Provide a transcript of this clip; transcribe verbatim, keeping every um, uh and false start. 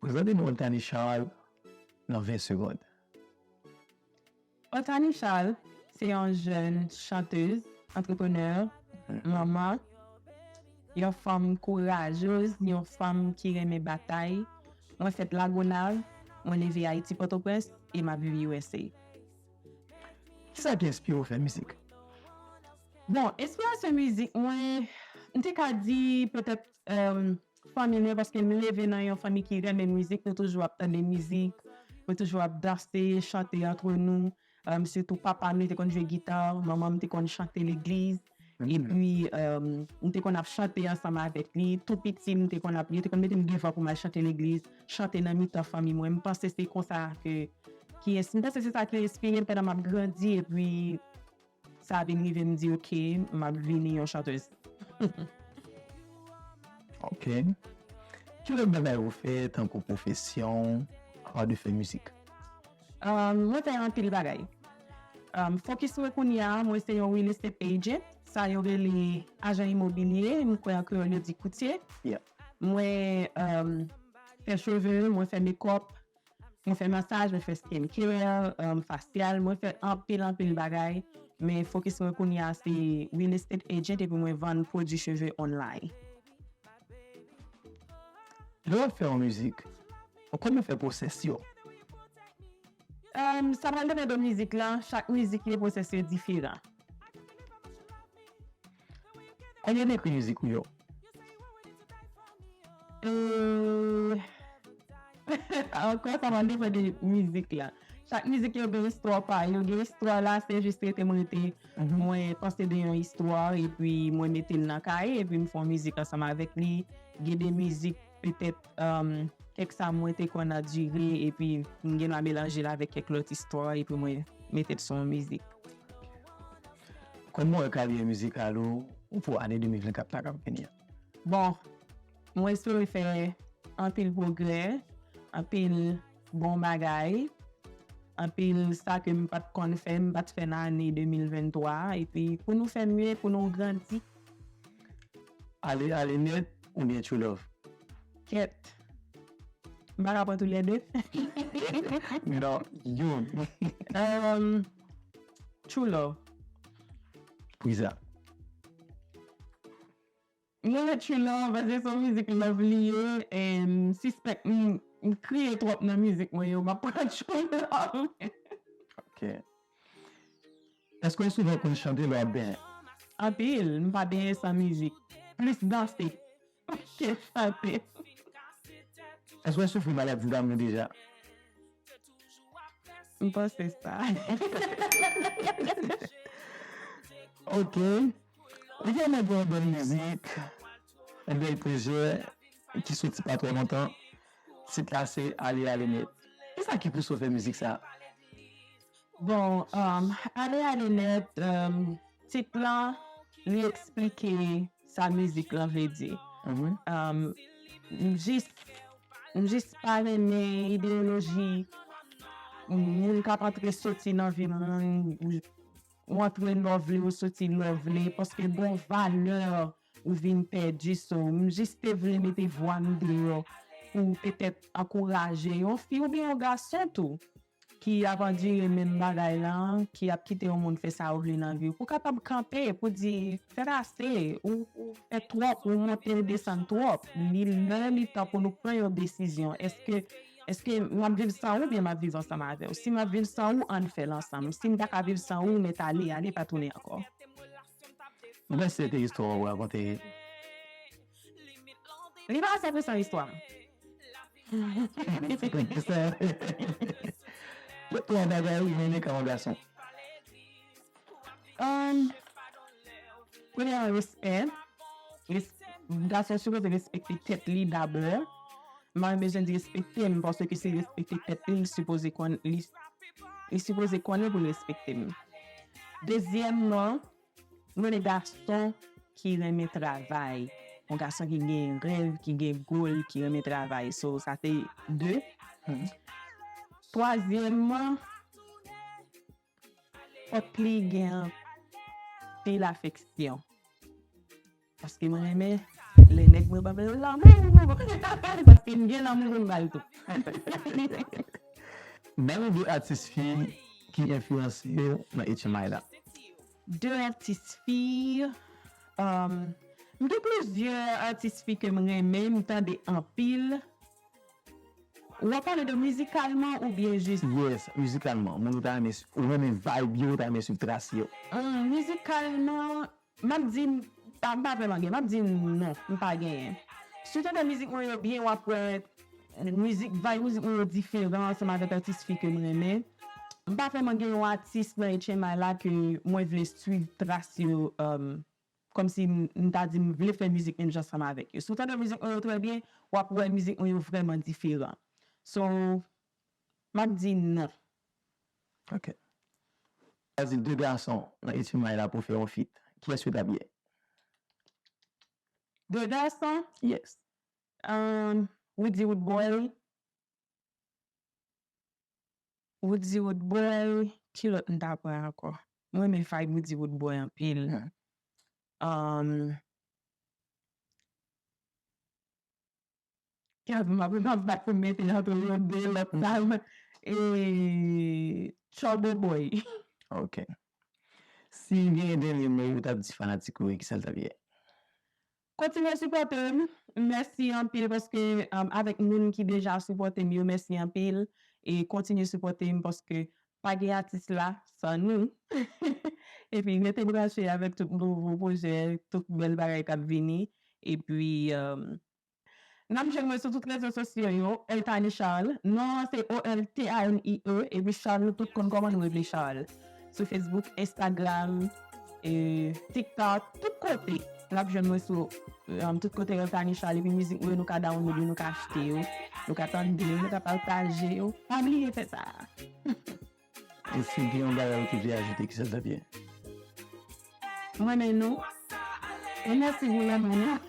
Prezante nou Oltanie Charles nan ven segonn. Oltanie Charles se yon jèn chantèz, antreprenè, manman, yon fanm kourajez, yon fanm ki renmen batay. Mwen fèt Lagonav, mwen leve Ayiti, Pòtoprens, e m ap viv U S A. Kisa ki enspire w fè mizik? Bon, enspirasyon mizik mwen, m te ka di petèt um, fanmi mwen, paske m leve nan yon fanmi ki renmen mizik, nou toujou ap tande mizik, nou toujou ap danse, chante antre nou. Um, sitou papa m, li te konn jwe gita, manman m te konn chante legliz. Epi, um, m te konn ap chante ansanm avèk li. Tou piti, m te konn ap, yo te konn mete m devan pou m al chante legliz, chante nan mitan fanmi mwen. M panse se konsa ke, ki, m panse se sa ki enspire m pandan m ap grandi. Epi, sa vin rive m di, "Ok, m ap vini yon chantèz." Ok. Ki lòt bagay ou fè tankou pwofesyon, apa de fè mizik? Um, mwen fè anpil bagay. Um, fokis mwen kounye a, mwen se yon real estate agent. Sa yo rele ajan imobilye, m kwè an kreyòl yo di koutye. Yeah. Mwen um, fè cheve, mwen fè make-up, mwen fè masaj, mwen fè skin care, um, fasyal, mwen fè anpil, anpil bagay. Men fokis mwen kounye a se real estate agent epi mwen vann pwodui cheve online. Lè w ap fè yon mizik, ou konn fè pwosès yo? Um, sa pral depann de mizik lan, chak mizik gen pwosès yo diferan. Konbyen ekri mizik ou yo? Euh, Ankò, sa va depann de mizik la. Chak mizik yo gen istwa pa yo. Gen istwa la, se jis rete mwen rete. Mwen panse de yon istwa, epi mwen mete l nan kaye, epi m fè yon mizik ansanm avèk li. Gen de mizik, petèt, um, kèk sa mwen te konn andire, epi m gen dwa melanje l avèk kèk lòt istwa, epi mwen mete l sou yon mizik. Kòman w wè karyè mizikal ou pou ane de mil vennkat la k ap vini an? Bon, mwen espere fè anpil pwogrè, anpil bon bagay, anpil sa ke m pa t konn fè, m pa t fè nan ane de mil venntwa a, epi pou nou fè mye, pou nou grandi. Ale, ale nèt oubyen True Love? Kèt. M pa ka pran toulède. Non, youn. Um, True Love. Pou kisa? Mwen met True Love paske se yon mizik love li ye, e m sispèk m, m kriye twòp nan mizik mwen yo, m ap pran True Love. Ok. Èske w souvan konn chante lè w ap benyen? Anpil, m pa benyen san mizik. Plis danse ke chante. Èske w soufri maladi damou deja? M panse sa. Ok. Ou gen yon bèl mizik, yon bèl pwojè ki soti pa twò lontan. Tit la se Ale Ale Nèt. Kisa ki pouse w fè mizik sa? Bon, um, Ale Ale Nèt, um, tit lan, li eksplike sa mizik lan vle di. Um, m jis, m jis pa renmen ideyoloji moun k ap antre soti nan vi moun, ou antre lè w vle, ou soti lè w vle, paske gon valè ou vin pèdi, so m jis te vle mete vwa m deyò pou petèt ankouraje yon fi oubyen yon gason tou ki ap andire menm bagay lan, ki ap kite yon moun fè sa yo vle nan vi w, pou kapab kanpe, pou di, fè ase, ou, ou fè twòp, ou monte, ou desann twòp. Li lè, li tan pou nou pran yon desizyon. Èske, èske m ap viv san ou oubyen m ap viv ansanm avè w? Si m ap viv san ou, ann fè l ansanm. Si m pa ka viv san ou, mèt ale, ale, pa tounen ankò. Mwen se te istwa w rakonte. Li pa san pou san istwa m. Yo twa bagay ou renmen kòm gason. Um, premyèman, respè. Res- Gason sipoze respekte tèt li dabò. M pa bezwen di respekte m, paske si l respekte tèt li, li sipoze konn, li, li sipoze konnen pou l respekte m. Dezyèmman, m renmen gason ki renmen travay. Yon gason ki gen rèv, ki gen goal, ki renmen travay. So, sa se de. Twazyèmman, fòk li gen anpil afeksyon. Paske mwen renmen Lè nèg mwen ban m lanmou, paske m gen lanmou pou m ba l tou. Nan de atis fi ki enfliyanse w nan H M I la? De atis fi, um, m gen plizyè atis fi ke m renmen, m tande anpil. W ap pale de mizikalman oubyen jis? Yes, mizikalman. Moun ou ta renmen, ou renmen vibe yo, ou ta renmen swiv tras yo. Hum, mizikalman, m ap di m pa, m pa vrèman gen, m ap di non, m pa genyen. Si w tande mizik mwen yo byen, w ap wè mizik, vibe mizik mwen yo diferan ansanm avèk atis fi ke m renmen. M pa vrèman gen yon atis nan H M I la ke mwen vle swiv tras yo, um, kòmsi m, m ta di m vle fè mizik menm jan ansanm avèk yo. Si w tande mizik mwen yo trè byen, w ap wè mizik mwen yo vrèman diferan. So, m ap di non. Ok. Chwazi de gason nan H M I la pou fè yon feat. Kiyès yo t ap ye? De gason, Yes. um, Widy Woodboy. Widy Woodboy, ki lòt m ta pran ankò? Mwen renmen vibe Widy Woodboy anpil. Hmm. Um, Kèt, m ap, m ap bat pou m mete antre yo de lòt sa. E Trouble Boy. Ok. Si gen dènye mo ou t ap di fanatik ou, kisa l t ap ye? Kontinye sipòte m. Mèsi anpil paske, um, avèk moun ki deja sipòte m yo, mèsi anpil. E kontinye sipòte m paske pa gen atis la san nou. Epi rete branche avèk tout nouvo pwojè, tout bèl bagay k ap vini. Epi, um, n ap jwenn mwen sou tout rezo sosyo yo, Eltanie Charles. Non an se O L T A N I E, epi Charles, nou tout konn kòman nou rele Charles. Sou Facebook, Instagram, e, TikTok, tout kote. N ap jwenn mwen sou, um, tout kote Eltanie Charles, epi mizik mwen yo, nou ka download yo, nou ka achte yo, nou ka tande yo, nou ka pataje yo. Pa bliye fè sa. E si gen yon bagay ou te vle ajoute, kisa l t ap ye? Mwen renmen nou. E mèsi pou lanmou nou.